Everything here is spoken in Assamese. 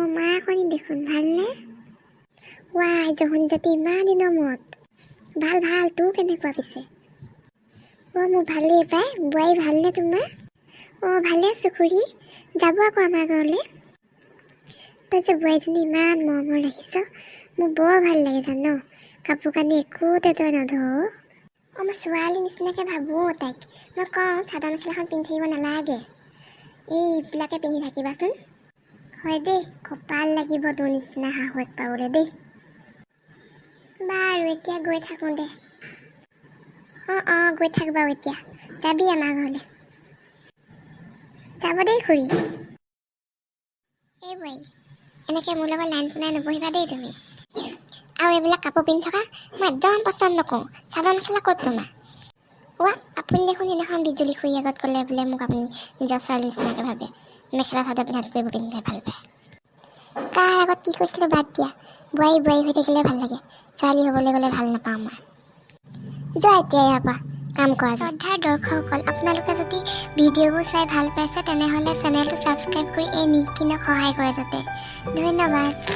মাকনি দেখোন, ভালনে? ৱাই জহনী জাতি, ইমান দিনৰ মূৰত! ভাল ভাল, তোৰ কেনেকুৱা পিছে? অঁ, মোৰ ভালেই পাই। বোৱাৰী ভালনে তোমাৰ? অঁ, ভালে আছোঁ খুৰী। যাব আকৌ আমাৰ ঘৰলৈ। তই যে বোৱাৰীজনী ইমান মৰমৰ ৰাখিছ, মোৰ বৰ ভাল লাগে জান। কাপোৰ কানি একোতে তই নধৰ। অঁ, মই ছোৱালী নিচিনাকৈ ভাবোঁ তাইক। মই কওঁ, চাদৰ মেখেলাখন পিন্ধি থাকিব নালাগে, এইবিলাকে পিন্ধি থাকিবাচোন। হয় দেই, কপাল লাগিব তোৰ নিচিনা শাহুৱেক পাবলৈ দেই। বাৰু, এতিয়া গৈ থাকোঁ দে। অঁ অঁ, গৈ থাক বাৰু এতিয়া। যাবি আমাৰ ঘৰলৈ। যাব দেই খুৰী। এই বোৱাৰী, এনেকৈ মোৰ লগত লাইন বনাই নবহিবা দেই তুমি। আৰু এইবিলাক কাপোৰ পিন্ধি থকা মই একদম পচন্দ নকৰোঁ। চাদৰ মেখেলা ক'ত তোমাৰ? কোৱা, আপুনি দেখোন সেইদিনাখন বিজুলী খুৰী আগত ক'লে বোলে মোক আপুনি নিজৰ ছোৱালী নিচিনাকৈ ভাবে, মেখেলা চাদৰ পিন্ধাতকৈ এইবোৰ পিন্ধিলে ভাল পায়। কাৰ আগত কি কৈছিলোঁ বাদ দিয়া। বোৱাৰী বোৱাৰী হৈ থাকিলে ভাল লাগে, ছোৱালী হ'বলৈ গ'লে ভাল নাপাওঁ মই। যোৱা এতিয়া ইয়াৰ পৰা, কাম কৰা। শ্ৰদ্ধাৰ দৰ্শকসকল, আপোনালোকে যদি ভিডিঅ'বোৰ চাই ভাল পাইছে, তেনেহ'লে চেনেলটো ছাবস্ক্ৰাইব কৰি এই নিকিনক সহায় কৰে যাতে। ধন্যবাদ।